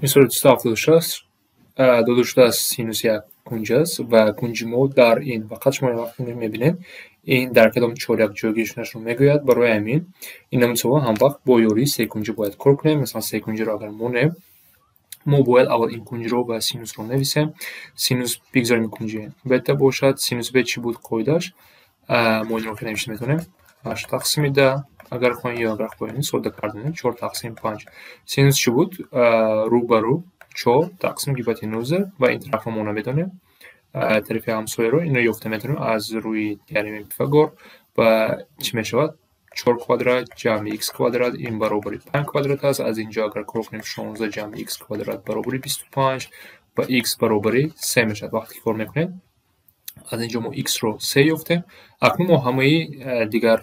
Мисоли 276 дода шудааст, синуси як кунҷ аст ва кунҷи мо дар ин фақат шумо вақте мебинед, ин дар кадом чоряк ҷойгир шуданашро мегӯяд. Барои ҳамин ин намуди савол ҳамвақт бо ёрии секунҷа бояд кор кунем. Масалан, секунҷаро агар монем, мо бояд аввал ин кунҷро ва синусро нависем. Синус бигзорем, кунҷи бета бошад. Синус б чӣ буд қоидааш? Мо инро ки навишта метавонем: ҳашт тақсими 10 агар хоҳем, ё агар хоҳем, сода карданем, чор тақсими панҷ. Синус чӣ буд? Рӯ ба рӯ чор тақсими гипотенуза ва ин тарафро мо намедонем, тарафи ҳамсояро. Инро ёфта метавонем аз рӯи теоремаи Пифагор. Ва чӣ мешавад? Чор квадрат ҷамъи икс квадрат, ин баробари панҷ квадрат аст. Аз инҷо агар кор кунем, 16 ҷамъи икс квадрат баробари 25 ва икс баробари се мешавад. Вақте ки кор мекунем, аз инҷо мо иксро се ёфтем. Акнун мо ҳамаи дигар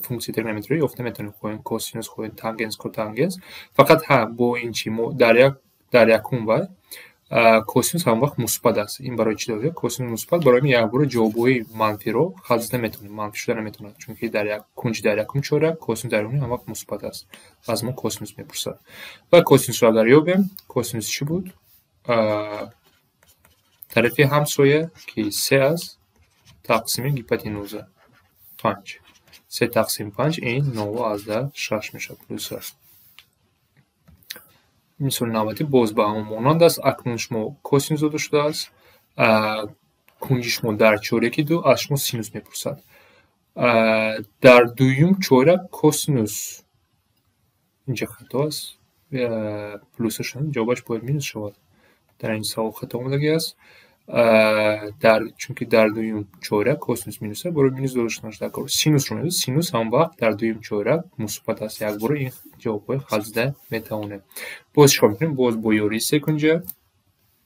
функсияи тригонометриро ёфта метавонем: хоҳем косинус, хоҳем тангенс, котангенс. Фақат ҳа, бо ин чи мо дар як дар якум вай косинус ҳамвақт мусбат аст. Ин барои чӣ дорад косинус мусбат? Барои ин якбора ҷавобҳои манфиро хат зада метавонем, манфӣ шуда наметавонад, чунки дар як кунҷ дар якум чоряк, косинус дар якум ҳамвақт мусбат аст. Аз мо косинус мепурсад ва косинусро агар ёбем, косинус чӣ буд? Тарафи ҳамсоя, ки се аст, тақсими гипотенуза панҷ. Се тақсими панҷ, ин 0,6 мешавад, плюс аст. Мисоли навбатӣ боз ба ҳамон монанд аст. Акнун шумо косинус дода шудааст, кунҷи шумо дар чоряки ду, аз шумо синус мепурсад. Дар дуюм чоряк косинус, инҷа хато аст, плюсаш, ҷавобаш бояд минус шавад. Дар ин савол хато омадагӣ аст. Дар чунки дар дуюм чоряк косинус минус аст, барои минус дода шуданаш дар кор. Синусро мегӯяд, синус ҳамвақт дар дуюм чоряк мусбат аст. Якбора ин ҷавобҳои хат зада метавонем. Боз чӣ кор мекунем? Боз бо ёрии секунҷа,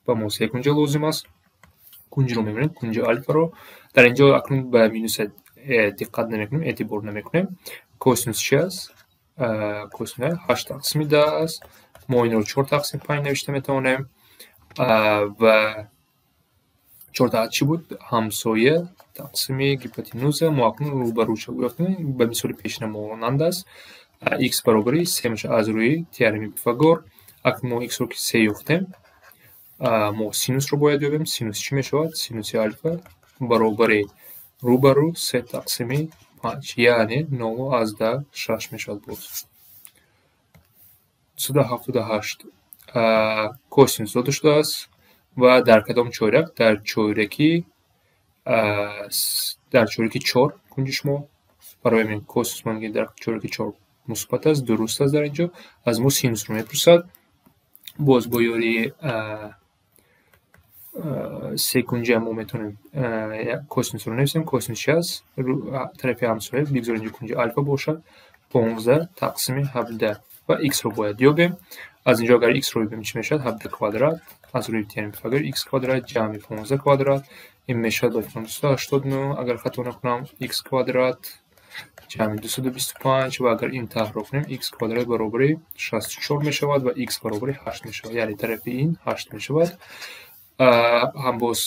ба мо секунҷа лозим аст. Кунҷро мебинем, кунҷи алфаро. Дар инҷо акнун ба минуса диққат намекунем, эътибор намекунем. Косинус чи аст? Косинус ҳашт тақсими 10 аст. Мо инро чор тақсими панҷ навишта метавонем. Ва чор чӣ буд? Ҳамсоя тақсими гипотенуза. Мо акнун рӯбарӯша ёфтем, ба мисоли пешина монанд аст. Х баробари се мешавад аз рӯи теоремаи Пифагор. Акнун мо х-ро ки се ёфтем, мо синусро бояд ёбем. Синус чӣ мешавад? Синуси алфа баробари рӯбарӯ се тақсими панҷ, яъне 0,6 мешавад. Боз 278, косинус дода шудааст ва дар кадом чоряк? Дар чоряки чор кунҷи шумо. Барои ҳамин косинус мо мегӯем дар чоряки чор мусбат аст, дуруст аст. Дар инҷо аз мо синусро мепурсад. Боз бо ёрии секунҷа мо метавонем косинусро нависем. Косинус чи аст? Тарафи ҳамсоя, бигзор инҷо кунҷи алфа бошад, 15 тақсими 17 ва х-ро бояд ёбем. Аз инҷо агар х-ро ёбем, чӣ мешавад? 17 квадрат аз рӯи теореми Пифагор, х квадрат ҷамъи 15 квадрат, ин мешавад, ба фикрам, 289, агар хато накунам, х квадрат ҷамъи 225. Ва агар ин таҳро кунем, х квадрат баробари 64 мешавад ва х баробари ҳашт мешавад, яъне тарафи ин ҳашт мешавад. Ҳам боз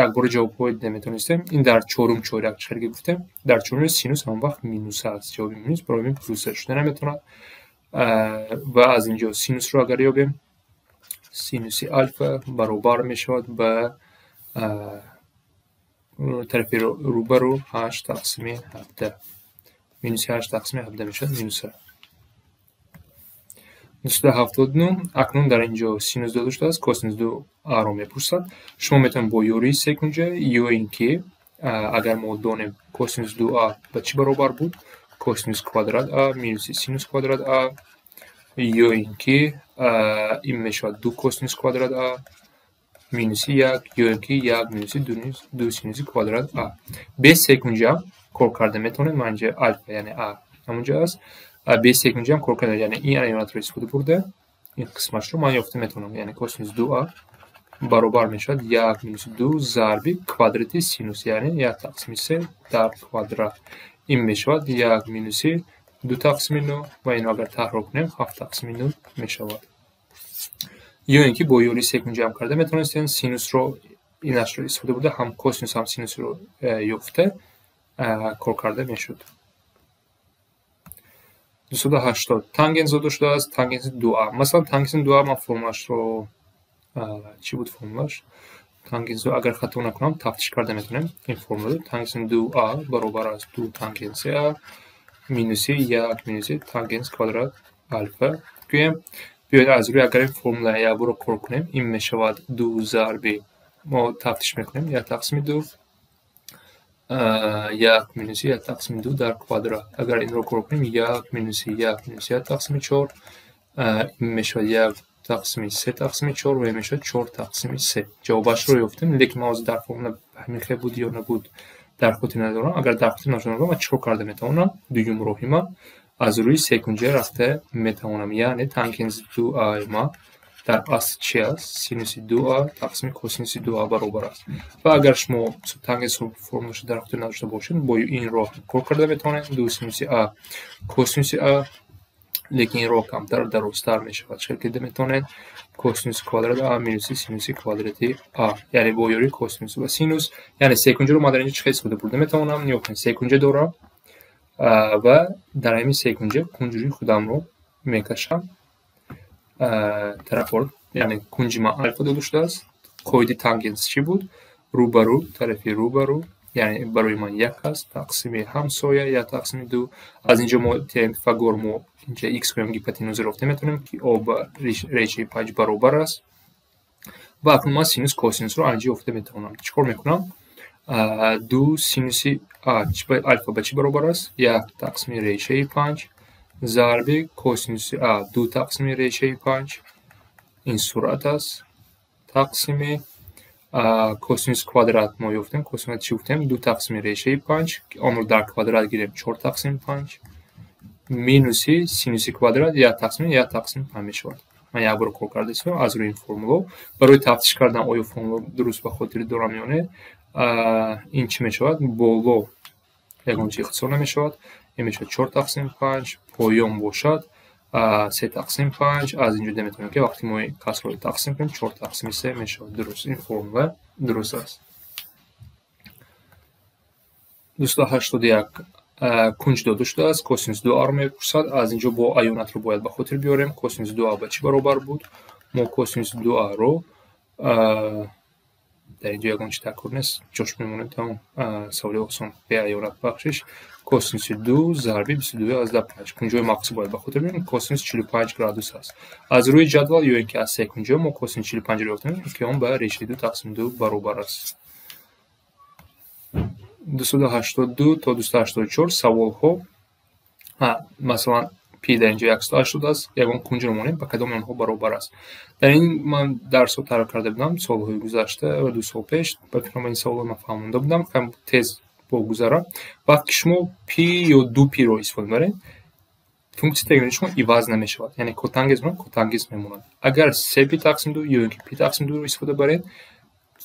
якбора ҷавобҳои дида метавонистем. Ин дар чорум чоряк, чӣ хеле гуфтем, дар чорум синус ҳамон вақт минус аст, ҷавоби минус, барои ҳамин плюс шуда наметавонад. Ва аз инҷо синусро агар ёбем, синуси алфа баробар мешавад ба тарафи рӯбарӯ ҳашт тақсими 17. Минуси ҳашт тақсими 17 мешавад минуса. 279, акнун дар инҷо синус дода шудааст, косинус ду аро мепурсад. Шумо метавонед бо ёрии секунҷа ё ин ки агар мо донем, косинус ду а ба чӣ баробар буд? Косинус квадрат а минуси синус квадрат а, ё ин ки ин мешавад ду косинус квадрат а минуси як, ё ин ки як минуси ду синуси квадрат а. Без секунҷа кор карда метавонем. Ман инҷа алфа, яъне а ҳамонҷо аст. Без секунҷа кор карда, яъне ин аломатро истифода бурда, ин қисмашро ман ёфта метавонам. Яъне косинус ду а баробар мешавад як минуси ду зарби квадрати синус, яъне як тақсими се дар квадрат. Ин мешавад як минуси ду тақсими нӯ ва инро агар таҳро кунем, ҳафт тақсими нӯ мешавад. Ё ин ки бо ёрии секунҷа ҳам карда метавонистем, синусро инашро истифода бурда, ҳам косинус, ҳам синусро ёфта кор карда мешуд. 280 тангенс дода шудааст, тангенси 2а. Масалан, тангенси 2а ман формулашро, чӣ буд формулаш? Тангенси 2, агар хато накунам, тафтиш карда метавонем ин формуларо. Тангенси 2а баробар аст 2 тангенси а минуси 1 минуси тангенс квадрат алфа гӯем. Биёед, аз рӯи агар ин формула якборо кор кунем, ин мешавад 2 зарби, мо тафтиш мекунем, 1 тақсими 2, 1 минуси 1 тақсими 2 дар квадрат. Агар инро кор кунем, 1 минуси 1 минуси 1 тақсими 4, ин мешавад 1 тақсими 3 тақсими 4 ва ин мешавад 4 тақсими 3. Ҷавобашро ёфтем, лекин ман ҳозир дар формула ҳамин хел буд ё набуд, дар хотир надорам. Агар дар хотир надорам, ман чӣ кор карда метавонам? Дуюм роҳи ман аз рӯи секунҷа рафта метавонам. Яъне тангенси 2а ма дар асл чи аст? Синуси 2а тақсими косинуси 2а баробар аст. Ва агар шумо тангенс формулашро дар хотир надошта бошед, бо ин роҳ кор карда метавонед: 2 синуси а косинуси а, лекин ин роҳ камтар дарозтар мешавад. Чӣ хел дида метавонед? Косинуси квадрат а минуси синуси квадрати а, яъне бо ёрии косинус ва синус. Яъне секунҷаро ман дар инҷо чӣ хел истифода бурда метавонам? Нигоҳ кунед, секунҷа дорам ва дар ҳамин секунҷа кунҷи худамро мекашам тарафҳоро, яъне кунҷи ман алфа дода шудааст. Қоидаи тангенс чӣ буд? Рӯбарӯ тарафи рӯбарӯ, яъне барои ман як аст, тақсими ҳамсоя як тақсими ду. Аз инҷо мо теореми Пифагор, мо инҷа х кунем, гипотенузаро ёфта метавонем, ки о ба решаи панҷ баробар аст. Ва акнун ман синус, косинусро анҷо ёфта метавонам. Чӣ кор мекунам? Ду синуси а, алфа ба чӣ баробар аст? Як тақсими решаи панҷ зарби косинуси а, ду тақсими решаи панҷ, ин суръат аст, тақсими косинус квадрат мо ёфтем. Косинус чӣ гуфтем? Ду тақсими решаи панҷ, онро дар квадрат гирем, чор тақсими панҷ, минуси синуси квадрат як тақсими як тақсими панҷ мешавад. Ман як бор кор карда истодам аз рӯи ин формуло барои тафтиш кардан, оё формула дуруст ба хотир дорам ё не. Ин чӣ мешавад? Боло ягон чи ихтисор намешавад, ин мешавад чор тақсими панҷ, поён бошад се тақсими панҷ. Аз инҷо дида метавонем, ки вақте мо касрро тақсим кунем, чор тақсими се мешавад. Дуруст, ин формула дуруст аст. 281 кунҷ дода шудааст, косинус 2аро мепурсад. Аз инҷо бо аёнатро бояд ба хотир биёрем. Косинус 2а ба чӣ баробар буд? Мо косинус 2аро, дар инҷо ягон чи такрор нест, ҷош мемонем, тамом. Саволи осон, беаёнат, бахшиш. Косинуси ду зарби 22,5. Кунҷҳои махсус бояд ба хотир биёрем, косинус 45 градус аст. Аз рӯи ҷадвал ё ин ки аз секунҷа мо косинус 45-ро ёфтем, ки он ба решаи ду тақсими ду баробар аст. 282 то 284 саволҳо. Масалан, пи дар инҷо 180 аст, ягон кунҷро монем, ба кадоми онҳо баробар аст? Дар ин ман дарсҳо тарҳ карда будам солҳои гузашта ва 2 сол пеш. Ба фикрам, ин саволро ман фаҳмонда будам. Кам тез бо гузарам. Вақте ки шумо пи ё ду пиро истифода мебаред, функсияи тригонометрии шумо иваз намешавад, яъне котангенс монад, котангенс мемонад. Агар се пи тақсим ду ё ин ки пи тақсим дуро истифода баред,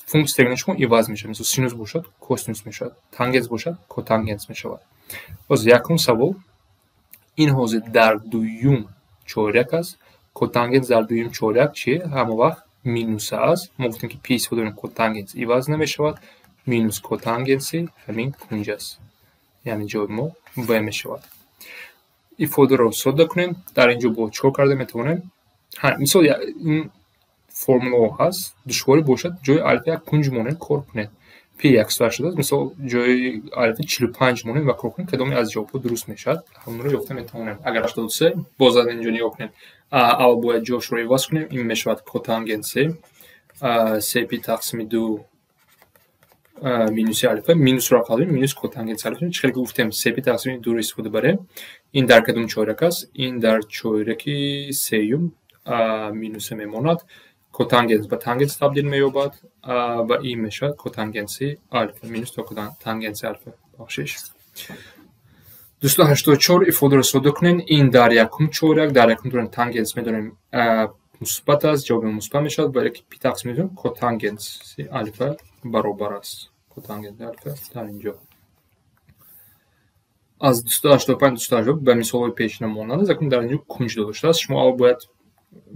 функсияи тригонометрии шумо иваз мешавад. Мисол, синус бошад, косинус мешавад, тангенс бошад, котангенс мешавад. Боз якум савол: ин ҳозир дар дуюм чоряк аст. Котангенс дар дуюм чоряк чи ҳама вақт минуса аст. Мо гуфтем, ки пи истифода кунем, котангенс иваз намешавад, минус котангенси ҳамин кунҷ аст, яъне ҷавоби мо в мешавад. Ифодаро содда кунем. Дар ин ҷо бо чӣ кор карда метавонем? Мисол, ин формулаҳо ҳаст, душворӣ бошад, ҷои алфа як кунҷ монем, кор кунед. Пи 180 аст, мисол, ҷои алфа 45 монем ва кор кунем, кадоме аз ҷавобҳо дуруст мешавад, ҳамонро ёфта метавонем. Агар 83, боз аз инҷо нигоҳ кунем, аввал бояд ҷошро иваз кунем. Ин мешавад котангенси се пи тақсими ду минуси алфа, минусро қалбем, минус котангенси алфа. Чӣ хеле ки гуфтем, се пи тақсими дуро истифода барем. Ин дар кадом чоряк аст? Ин дар чоряки сеюм, минусе мемонад, котангенс ба тангенс табдил меёбад ва ин мешавад котангенси алфа, минус тангенси алфа, бахшиш. 284 ифодаро содда кунем. Ин дар якум чоряк, дар якум дорем тангенс, медонем, мусбат аст, ҷавоби мусбат мешавад, вале ки пи тақсим медонем, котангенси алфа баробар аст, котангенси алфа дар инҷо. Аз 285, 287 ба мисолҳои пешина монанд аст. Акнун дар инҷо кунҷ дода шудааст. Шумо аввал бояд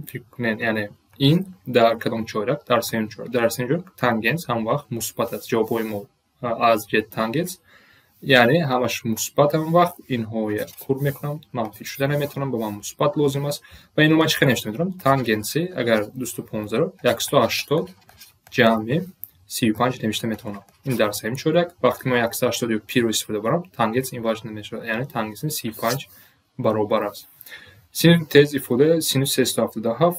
фикр кунед, яъне ин дар кадом чоряк? Дар сеюм чоряк. Дар сеюм чоряк тангенс ҳам вақт мусбат аст. Ҷавобҳои мо аз ҷиҳати тангенс Яъне ҳамаш мусбат ҳамон вақт инҳоя кур мекунам, манфӣ шуда наметавонам, ба ман мусбат лозим аст. Ва ино ман чӣ хел навишта метавонам? Тангенси агар 215-ро 180 ҷамъи 35 навишта метавонам. Ин дар сеюм чоряк. Вақте ки ман 180 ё пиро истифода барам, тангенс иваз намешавад. Яъне тангенси 35 баробар аст. Синус тез ифода синус 377.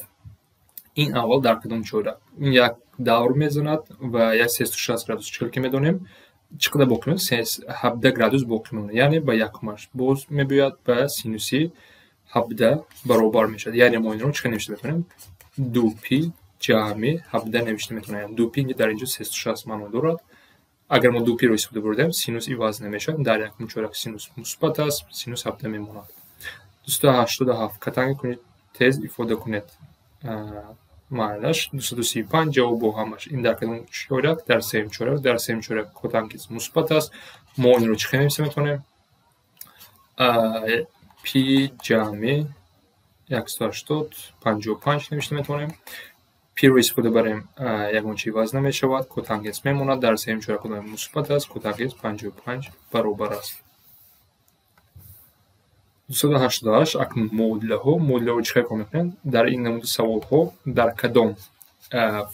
Ин аввал дар кадом чоряк? Ин як давр мезанад ва як 360 градус чӣ хел ки медонем, чӣ қадар боқӣ мемонад? 17 градус боқӣ мемонад. Яъне ба якумаш боз мебиёяд, ба синуси 17 баробар мешавад. Яъне мо инро чӣ хел навишта метавонем? 2 пи ҷамъи 17 навишта метавонем. 2 пи дар инҷо 360 маъно дорад. Агар мо 2 пиро истифода бурдем, синус иваз намешавад. Дар якум чоряк синус мусбат аст, синус 17 мемонад. 287 катанги кунед, тез ифода кунед. Маънаш 235 ҷавоб бо ҳамаш. Ин дар кадом чоряк? Дар сеюм чоряк. Дар сеюм чоряк котангенс мусбат аст. Мо инро чӣ хел нависта метавонем? Пи ҷамъи 180 55 навишта метавонем. Пиро истифода барем, ягон чи иваз намешавад, котангенс мемонад. Дар сеюм чоряк мусбат аст, котангенс 55 баробар аст. 288 акнун муодилаҳо. Муодилаҳо чӣ хел кор мекунанд? Дар ин намуди саволҳо дар кадом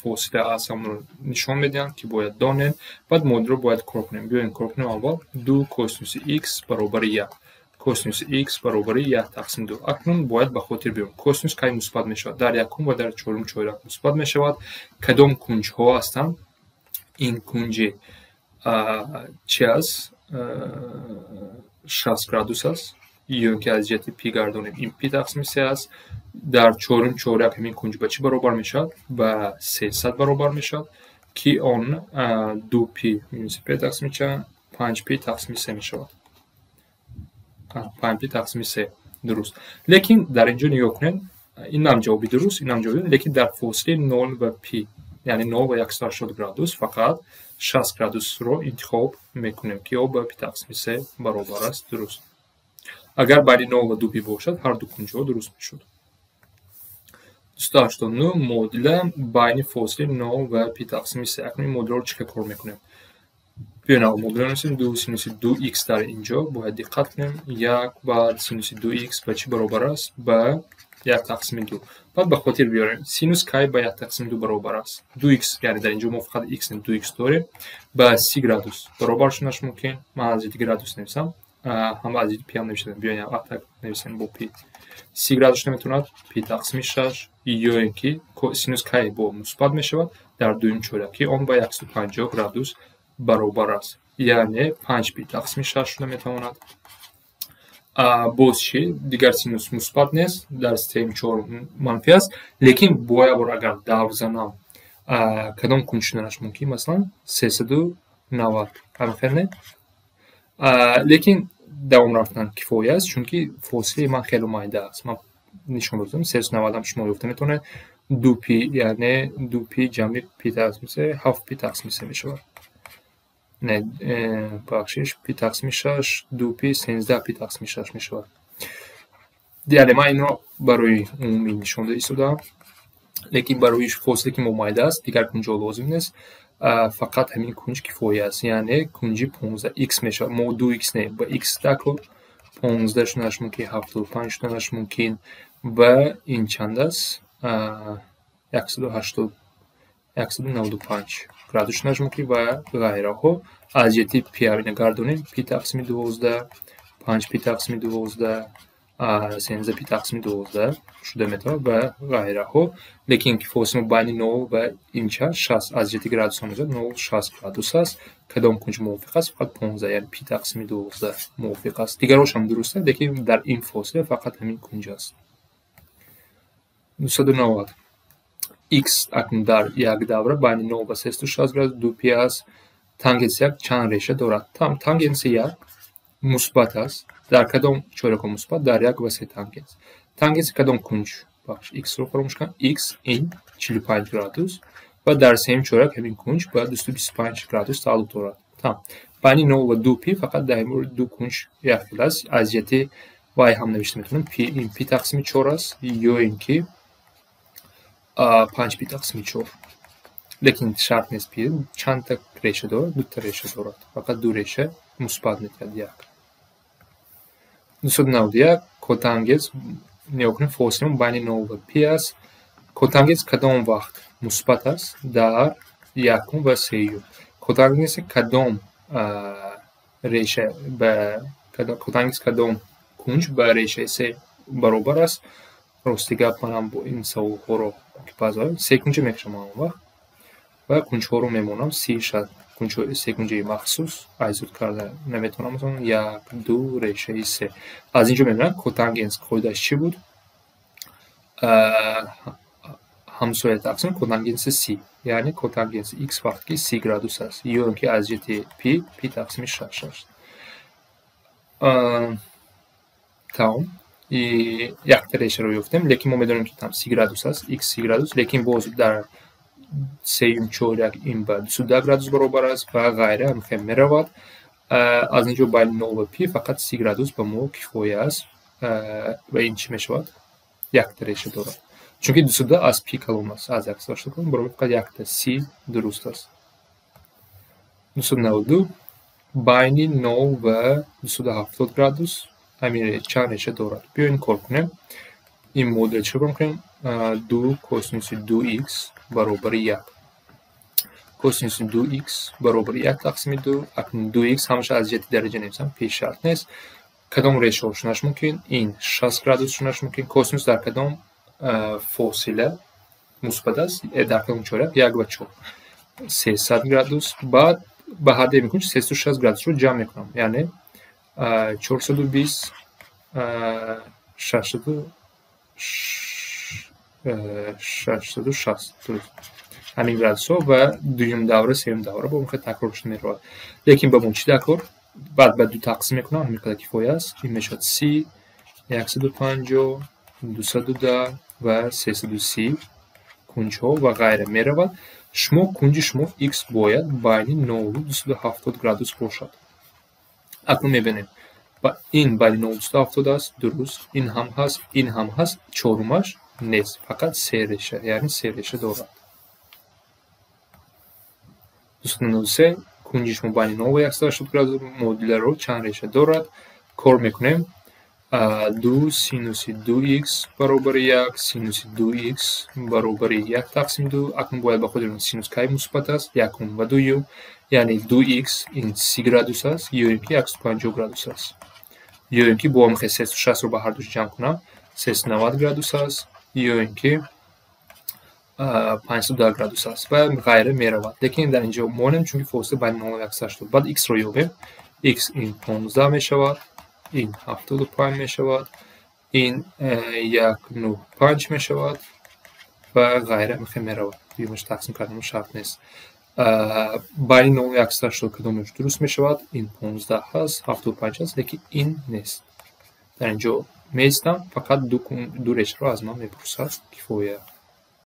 фосила аст, ҳамонро нишон медиҳанд, ки бояд донем. Баъд муодиларо бояд кор кунем. Биёем кор кунем аввал. 2 косинуси x баробари 1. Косинуси x баробари 1 тақсим 2. Акнун бояд ба хотир биёрем. Косинус кай мусбат мешавад? Дар якум ва дар чорум чоряк мусбат мешавад. Кадом кунҷҳо ҳастанд? Ин кунҷи чи аст? 60 градус аст. Ё ки аз ҷиҳати пи гардонем, ин пи тақсими се аст. Дар чорум чоряк ҳамин кунҷ ба чӣ баробар мешавад? Ба 300 баробар мешавад, ки он 2 пи минуси пи тақсими чанд? 5 пи тақсими се мешавад. 5 пи тақсими се. Дуруст. Лекин дар инҷо нигоҳ кунед, инам ҷавоби дуруст, инам ҷавоби, лекин дар фосилаи 0 ва пи, яъне 0 ва 180 градус, фақат 60 градусро интихоб мекунем, ки о ба пи тақсими се баробар аст. Дуруст. Агар байни 0 ва 2 пи бошад, ҳар ду кунҷҳо дуруст мешуд. 289 муодила байни фосилаи 0 ва пи тақсими се. Акнун ин муодиларо чӣ хел кор мекунем? Биёем аввал муодила нависем. 2 синуси 2x дар инҷо бояд диққат кунем. 1 баъд синуси 2x ба чӣ баробар аст? Ба 1 тақсими 2. Баъд ба хотир биёрем. Синус кай ба 1 тақсими 2 баробар аст? 2x, яъне дар инҷо мо фақат x не, 2x дорем. Ба 30 градус баробар шуданаш мумкин. Ман аз ҷиҳати градус нависам. Ҳам аз ҷиҳати пи ҳам навиштам. Биёем аттак нависем бо пи. 30 градус наметавонад, пи тақсими 6, ё ин ки синус кай бо мусбат мешавад дар дуюм чоряк, ки он ба 150 градус баробар аст. Яъне 5 пи тақсими 6 шуда метавонад. Боз чӣ? Дигар синус мусбат нест, дар сеюм чорум манфӣ аст, лекин бо як бор агар давр занам, кадом кунҷ шуданаш мумкин? Масалан 390. Ҳамин хел не? Лекин давом рафтан кифоя аст, чунки фосилаи ман хеле майда аст. Ман нишон додам, 390 ҳам шумо ёфта метавонед. 2 пи, яъне 2 пи ҷамъи пи тақсими се, 7 пи тақсими се мешавад. Не, бахшиш, пи тақсими 6, 2 пи, 13 пи тақсими 6 мешавад. Яъне ман инро барои умумӣ нишон дода истодаам, лекин барои фосиле ки мо майда аст, дигар кунҷҳо лозим нест. Фақат ҳамин кунҷ кифоя аст, яъне кунҷи 15 x мешавад. Мо 2x не, ба x дако 15 шуданаш мумкин, 75 шуданаш мумкин ва ин чанд аст? 180, 195 градус шуданаш мумкин ва ғайраҳо. Аз ҷиҳати пи ина гардонем, пи тақсими 12, 5 пи тақсими 12, 13 пи тақсими 12 шуда метавонад ва ғайраҳо. Лекин ки фосила байни 0 ва инча 60 аз ҷиҳати градус омезад, 0 60 градус аст. Кадом кунҷ мувофиқ аст? Фақат 15, яъне пи тақсими 12 мувофиқ аст. Дигарош ҳам дуруст аст, лекин дар ин фосила фақат ҳамин кунҷ аст. 290 x акнун дар як давра байни 0 ва 360 градус 2 пи аст. Тангенси 1 чанд реша дорад? Тангенси 1 мусбат аст. Дар кадом чоряко мусбат? Дар 1 ва 3 тангенс. Тангенси кадом кунҷ? Бахш, x-ро фаромӯш кунам. X ин 45 градус ва дар сеюм чоряк ҳамин кунҷ ба 225 градус тааллуқ дорад. Там. Байни 0 ва 2 пи фақат дар ҳамин ду кунҷ як хел аст. Аз ҷиҳати y ҳам навишта метавонем. Пи ин пи тақсими 4 аст ё ин ки 5 пи тақсими 4. Лекин шарт нест пи чандта реша дорад, дута реша дорад. Фақат ду реша Мусбат метиҳад 1. 291 котангенс, нигоҳ кунем, фосиламо байни 0 ва пи аст. Котангенс кадом вақт мусбат аст? Дар якум ва сеюм. Котангенси кадом реша ба котангенс кадом кунҷ ба решаи се баробар аст? Рости гап, манам бо ин саволҳоро баъзан се кунҷа мекашам он вақт ва кунҷҳоро мемонам си, шаст, кунҷҳои секунҷаи махсус айзуд карда наметавонам. Масалан, як, ду, решаи се. Аз инҷо мебинам, котангенс қоидааш чӣ буд? Ҳамсоя тақсим котангенси си, яъне котангенси х вақте ки 30 градус аст, ё ин ки аз ҷиҳати пи, пи тақсими шаш аст. Тамом, якта решаро ёфтем, лекин мо медонем, ки там 30 градус аст, х 30 градус, лекин боз дар сеюм чоряк ин ба 210 градус баробар аст ва ғайра, ҳамихел меравад. Аз ин ҷо байни нол ва пи фақат 30 градус ба мо кифоя аст ва ин чӣ мешавад? Якта реша дорад, чунки 210 аз пи калон аст, аз 180 калон, баробар фақат якта си дуруст аст. 292 байни нол ва 270 градус ҳамин чанд реша дорад? Биёед, кор кунем. Ин модел чӣ кор мекунем? Ду косинуси ду х баробари як, косинуси ду х баробари як тақсими ду. Акнун ду х ҳамаша аз ҷиҳати дараҷа нависам, пеш шарт нест. Кадом решаҳо шунаш мумкин? Ин 60 градус шунаш мумкин. Косинус дар кадом фосила мусбат аст? Дар кадом чоряк? Як ва чор, 300 градус. Баъд ба ҳадде мекунем, 360 градусро ҷамъ мекунам, яъне 420, 660, дуруст, ҳамин градусҳо. Ва дуюм давра, сеюм давра бо мехоҳад такрор шуда меравад. Лекин ба мо чӣ даркор? Баъд ба ду тақсим мекунам, ҳамин қадар кифоя аст. Ин мешавад 30, 150, 210 ва 330 кунҷҳо ва ғайра меравад. Шумо кунҷи шумо х бояд байни нолу 270 градус бошад. Акнун мебинем, ин байни нолу 270 аст, дуруст, ин ҳам ҳаст, ин ҳам ҳаст, чорумаш нест, фақат се реша, яъне се реша дорад. 293 кунҷи шумо байни нол ва 180 градус, модуларо чанд реша дорад? Кор мекунем. Ду синуси ду х баробари як, синуси ду х баробари як тақсим ду. Акнун бояд ба хотир синус кай мусбат аст? Якум ва дуюм, яъне ду х ин 30 градус аст ё ин ки 150 градус аст, ё ин ки бо ҳамихел 360-ро ба ҳар душ ҷамъ кунам, 390 градус аст, ё ин ки 510 градус аст ва ғайра меравад. Лекин дар ин ҷо монем, чунки фосила байни нол ва 180. Баъд х-ро ёбем. Х ин 15 мешавад, ин 75 мешавад, ин як нӯҳ панҷ мешавад ва ғайра, мехел меравад. Дуюмаш тақсим кардан шарт нест. Байни нол ва 180 кадомаш дуруст мешавад? Ин 15 ҳаст, 75 аст, лекин ин нест. Дар ин ҷо меистам, фақат ду решаро аз ман мепурсад, кифоя.